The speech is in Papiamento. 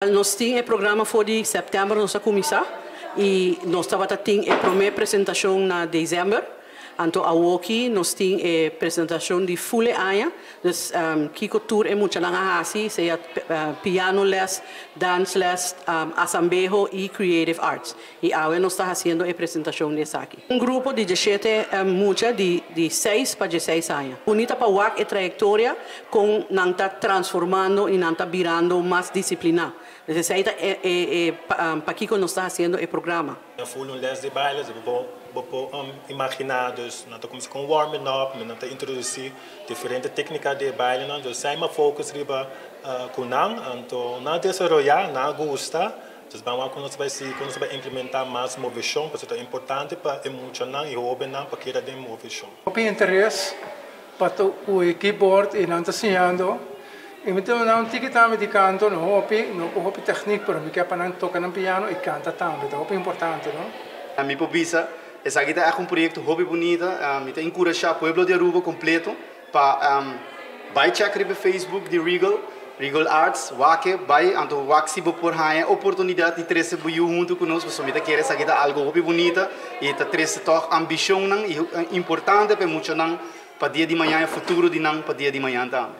Nos tin e programa for di september nos a cuminsa y nos tabata tin e prome presentacion na december. Anto awoki nos tin e presentacion di full e aña, dus kico tur e muchanan a haci, sea piano les, dance les, asambeho y creative arts. Y awe nos ta haciendo e presentacion di esaki. Un grupo di 17 mucha di 6 pa 16 aña. Bunita pa wak e trayectoria con nan ta transformando y nan ta birando mas disciplina. Dus esey ta e pakico nos ta haciendo e programa. Full un les di baile, bo por imagina, dus nan ta cuminsa cu warming up, nan ta introduci diferente tecnica di baile, no? Dus semper focus riba cu nan, anto nan desaroya, nan gusta, dus ban con nos bay con nos bay implementa mas movecion, pasobra ta importante pa e muchanan y hobennan pa keda den movecion. Hopi interes pa e keyboard y nan ta siñando. Y mi tin un tiki tambe di canto, no hopi, no hopi techniek, pero mi kier pa nan toca na piano y canta tambe, ta hopi importante, no? Ami por bisa, esaki ta un proyecto hopi bunita, mi ta encurasha pueblo di Aruba completo pa bay check riba Facebook di Regal, Regal Arts, wak e, bay, anto wak si bo por haya oportunidad di trece bo yiu hunto cu nos, pasobra mi ta kere esaki ta algo hopi bunita y ta trece toch ambicion nan y importante pa muchanan pa dia di mañan, futuro di nan pa dia di mañan tambe.